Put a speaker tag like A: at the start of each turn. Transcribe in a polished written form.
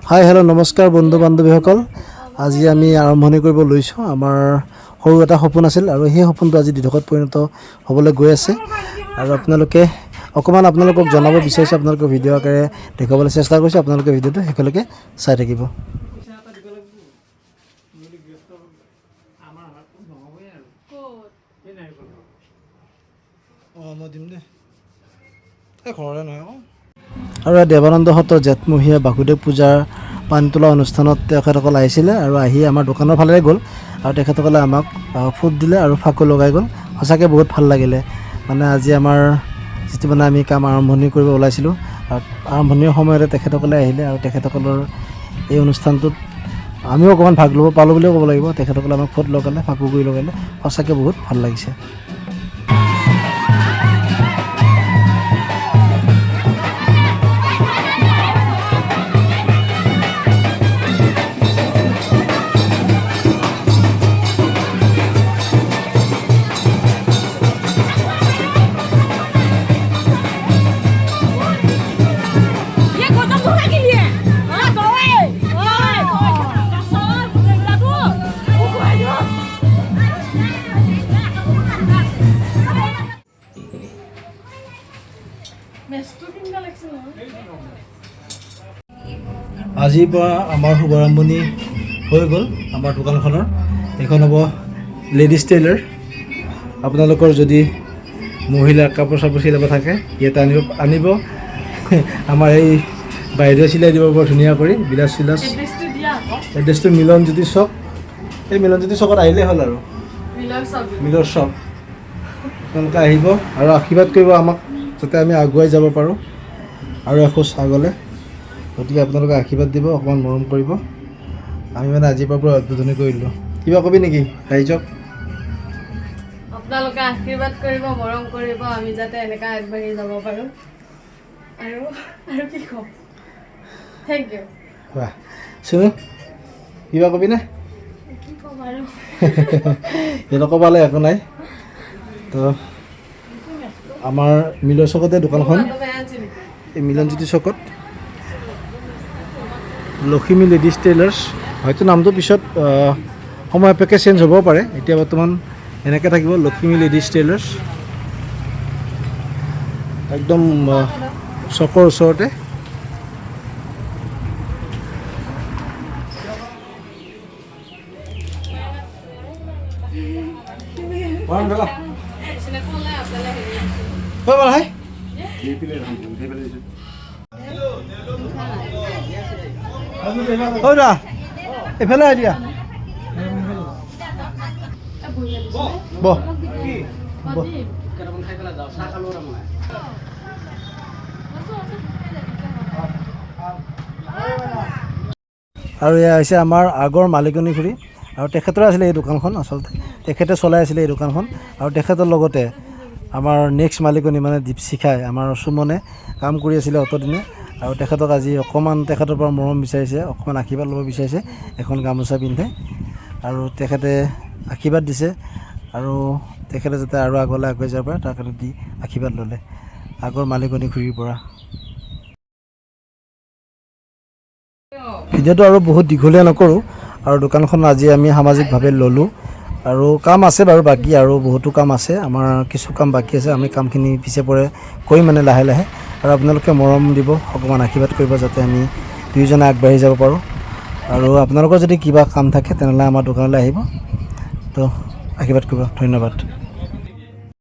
A: হাই, hello', নমস্কাৰ বন্ধু বান্ধৱীসকল। আজি আমি আৰম্ভণি কৰিব লৈছোঁ। আমাৰ সৰু এটা সপোন আছিল আৰু সেই সপোনটো আজি দিঠকত পৰিণত হ'বলৈ গৈ আছে। আৰু আপোনালোকে অকণমান আপোনালোকক জনাব বিচাৰিছোঁ, আপোনালোকৰ ভিডিঅ' আকাৰে দেখুৱাবলৈ চেষ্টা কৰিছোঁ। আপোনালোকে ভিডিঅ'টো শেষলৈকে চাই থাকিব।
B: পইচা এটা দিব লাগিব, নহ'লে গৃহস্থ আমাৰ নহ'বই আৰু।
C: ক'ত?
B: এই নাৰিকল।
A: অঁ, মই দিম দে, এই ঘৰৰে নহয় আকৌ। আৰু এই দেৱানন্দ সত্ৰৰ জেঠমহীয়া বাসুদেৱ পূজাৰ পানীতোলা অনুষ্ঠানত তেখেতসকল আহিছিলে আৰু আহি আমাৰ দোকানৰ ফালেৰে গ'ল আৰু তেখেতসকলে আমাক ফুট দিলে আৰু ফাকু লগাই গ'ল। সঁচাকৈ বহুত ভাল লাগিলে। মানে আজি আমাৰ যিটো মানে আমি কাম আৰম্ভণি কৰিব ওলাইছিলোঁ আৰু আৰম্ভণিৰ সময়তে তেখেতসকলে আহিলে আৰু তেখেতসকলৰ এই অনুষ্ঠানটোত আমিও অকণমান ভাগ ল'ব পালোঁ বুলিও ক'ব লাগিব। তেখেতসকলে আমাক ফুট লগালে, ফাকু কৰি লগালে। সঁচাকৈ বহুত ভাল লাগিছে।
C: ये गौतम बुढ़ा के लिए हाँ तो ओए ओए মেচটো কিনিব লাগিছিল নহয়।
A: আজিৰ পৰা আমাৰ শুভাৰম্ভণি হৈ গ'ল আমাৰ দোকানখনৰ। এইখন হ'ব লেডিজ টেইলাৰ। আপোনালোকৰ যদি মহিলাৰ কাপোৰ চাপোৰ চিলাব থাকে, ইয়াতে আনিব আনিব আমাৰ এই বাইদেৱে চিলাই দিব বৰ ধুনীয়া কৰি বিলাজ চিলাজ।
C: এড্ৰেছটো দিয়া আকৌ।
A: এড্ৰেছটো মিলনজ্যোতি চক। এই মিলনজ্যোতি চকত আহিলেই হ'ল আৰু।
C: মিলন চক।
A: মিলৰ চক। আপোনালোকে আহিব আৰু আশীৰ্বাদ কৰিব আমাক, যাতে আমি আগুৱাই যাব পাৰোঁ আৰু এখোজ আগলৈ। গতিকে আপোনালোকে আশীৰ্বাদ দিব, অকণমান মৰম কৰিব। আমি মানে আজিৰ পৰা পূৰা উদ্বোধনী কৰিলোঁ। কিবা কবি নেকি ৰাইজক?
C: আপোনালোকে আশীৰ্বাদ কৰিব, মৰম কৰিব, আমি যাতে এনেকা আগবাঢ়ি যাব পাৰোঁ। আৰু আৰু কি ক'ম? Thank U.
A: বাহ। চুনু, কিবা কবিনে?
C: কি ক'ম আৰু?
A: সিহঁতক ক'বালে একো নাই। তো আমাৰ মিলৰ চকতে দোকানখন। এই মিলনজ্যোতি চকত লখিমী লেডিজ টেইলাৰ্ছ। হয়তো নামটো পিছত সময় সাপেক্ষে চেঞ্জ হ'ব পাৰে। এতিয়া বৰ্তমান এনেকৈ থাকিব, লখিমী লেডিজ টেইলাৰ্ছ, একদম চকৰ ওচৰতে। হাই। ঐ দা, এইফালে আহ দিয়া। বহ বহ।
B: কেইটামান খাই পেলাই যাওঁ, চাহ খালোঁ তাৰমানে।
A: আৰু এয়া হৈছে আমাৰ আগৰ মালিকনী খুৰী আৰু তেখেতৰে আছিলে এই দোকানখন। আচলতে তেখেতে চলাই আছিলে এই দোকানখন আৰু তেখেতৰ লগতে আমাৰ নেক্সট মালিকনী মানে দীপশিখাই, আমাৰ সুমনে কাম কৰি আছিলে অতদিনে। আৰু তেখেতক আজি অকণমান তেখেতৰ পৰা মৰম বিচাৰিছে, অকণমান আশীৰ্বাদ ল'ব বিচাৰিছে এখন গামোচা পিন্ধে। আৰু তেখেতে আশীৰ্বাদ দিছে আৰু তেখেতে যাতে আৰু আগলৈ আগুৱাই যাব পাৰে, তাৰ কাৰণে দি আশীৰ্বাদ ল'লে আগৰ মালিকনী খুৰীৰ পৰা। ভিডিঅ'টো আৰু বহুত দীঘলীয়া নকৰোঁ। আৰু দোকানখন আজি আমি সামাজিকভাৱে ল'লোঁ আৰু কাম আছে বাৰু বাকী, আৰু বহুতো কাম আছে আমাৰ, কিছু কাম বাকী আছে। আমি কামখিনি পিছে পৰে কৰিম মানে লাহে লাহে। আৰু আপোনালোকে মৰম দিব, অকণমান আশীৰ্বাদ কৰিব, যাতে আমি দুয়োজনে আগবাঢ়ি যাব পাৰোঁ। আৰু আপোনালোকৰ যদি কিবা কাম থাকে, তেনেহ'লে আমাৰ দোকানলৈ আহিব। তো আশীৰ্বাদ কৰিব, ধন্যবাদ।